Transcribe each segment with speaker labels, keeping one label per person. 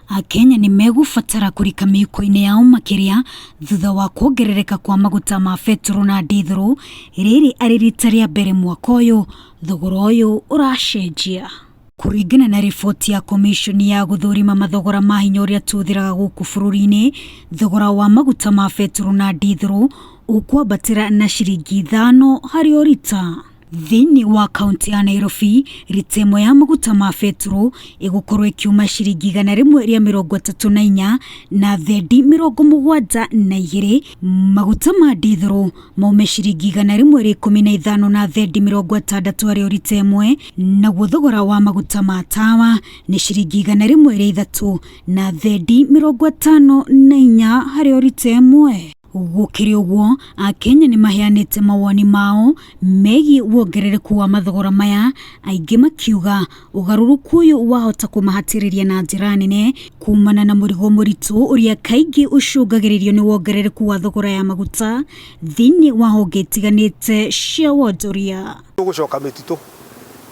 Speaker 1: Akenya nĩ megũbatara kũrika mĩhuko-inĩ yao makĩria thutha wa kuongerereka kwa maguta ma betũrũ na ndithũrũ, rĩrĩ arĩ rita rĩa mbere mwaka ũyũ thogora ũyũ ũracenjia. Kũringana na riboti ya komiconi ya gũthũrima mathogora ma hinya ũrĩa tũhũthĩraga gũkũ bũrũri-inĩ, thogora wa maguta ma betũrũ na ndithũrũ ũkwambatĩra na ciringi 5 harĩ o rita. Thĩinĩ wa kaunti ya Nairobi, rita ĩmwe ya maguta ma betũrũ ĩgũkorwo ĩkiuma ciringi 134 na thendi 72, maguta ma ndithũrũ maume ciringi 115 na thendi 60 harĩ o rita ĩmwe, naguo thogora wa maguta ma tawa nĩ ciringi 103 na thendi 54 harĩ o rita ĩmwe. Gũkĩrĩ ũguo, Akenya nĩ maheanĩte mawoni mao megiĩ wongerereku wa mathogora maya, aingĩ makiuga ũgarũrũku ũyũ wahota kũmahatĩrĩria na njĩra nene kumana na mũrigo mũritũ ũrĩa kaingĩ ũcũngagĩrĩrio nĩ wongerereku wa thogora ya maguta thĩinĩ wa honge itiganĩte cia wonjoria.
Speaker 2: Tũgũcoka mĩtitũ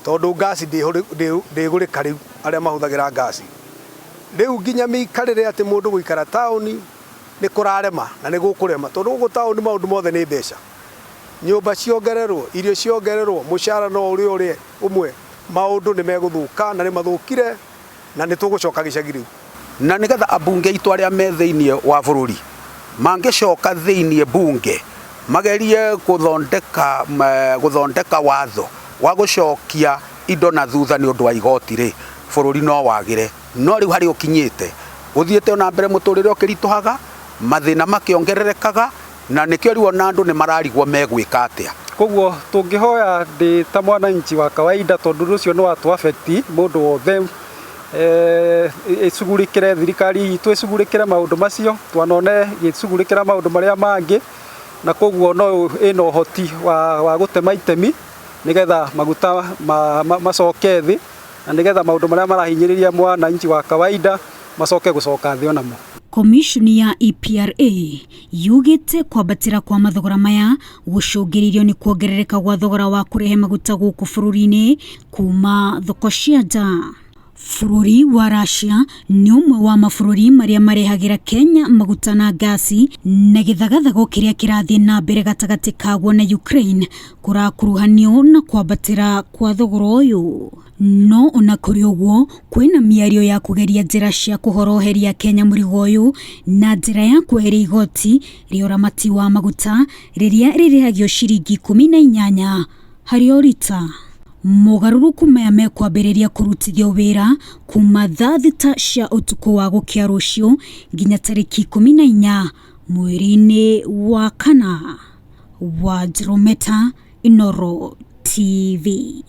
Speaker 2: tondũ ngasi ndĩgũrĩka rĩu arĩa mahũthagĩra ngasi. Rĩu nginya mĩikarĩre atĩ mũndũ gũikara taũni nĩ kũrarema na nĩ gũkũrema tondũ gũkũ taũni maũndũ mothe nĩ mbeca. Nyũmba ciongererwo, irio ciongererwo, mũcara no ũrĩa ũrĩa ũmwe, maũndũ nĩ megũthũka na nĩ mathũkire na nĩ tũgũcoka gĩcagi rĩu.
Speaker 3: Na nĩgetha ambunge aitũ arĩa me thĩinĩ wa bũrũri mangĩcoka thĩinĩ bunge magerie gũthondeka gũthondeka watho wa gũcokia indo na thutha nĩ ũndũ wa igoti rĩ, bũrũri no wagĩre. No rĩu harĩa ũkinyĩte, ũthiĩte o na mbere mũtũrĩre ũkĩritũhaga, mathĩna makĩongererekaga, na nĩkĩo rĩu ona andũ nĩ mararigwo megwĩka atĩa.
Speaker 4: Koguo tũngĩhoya ndĩ ta mwananchi wa kawaida tondũ ũndũ ũcio nĩ watũ affect mũndũ wothe ĩcugurĩkĩre thirikari itũ ĩcugurĩkĩre maũndũ macio twanone ĩgĩcugurĩkĩra maũndũ marĩa mangĩ na koguo no ĩna ũhoti wa gũtema itemi nĩgetha maguta macoke thĩ na nĩgetha maũndũ marĩa marahinyĩrĩria mwananchi wa kawaida macoke gũcoka thĩ onamo.
Speaker 1: Komiconi ya EPRA yugĩte kwambatĩra kwa mathogora maya gũcũngĩrĩirio nĩ kuongerereka gwa thogora wa kũrehe maguta gũkũ bũrũri-inĩ kuma thoko cia nja. Bũrũri wa Russia nĩ ũmwe wa mabũrũri marĩa marehagĩra Kenya maguta na ngasi na gĩthagathago kĩrĩa kĩrathiĩ na mbere gatagatĩ kaguo na Ukraine kũrakuruhanio na kwambatĩra kwa thogora ũyũ. No ona kũrĩ ũguo, kwĩna mĩario ya kũgeria njĩra cia kũhoroheria Kenya mũrigo ũyũ na njĩra ya kweheria igoti rĩa ũramati wa maguta rĩrĩa rĩrĩhagio ciringi 18 harĩ o rita. Mogarũrũku maya mekwambĩrĩria kũrutithio wĩra kuma thaa 6 cia ũtukũ wa gũkĩa rũciũ nginya tarĩki 14 mweri-inĩ wa kana. Wanjirũ Meta, Inooro TV.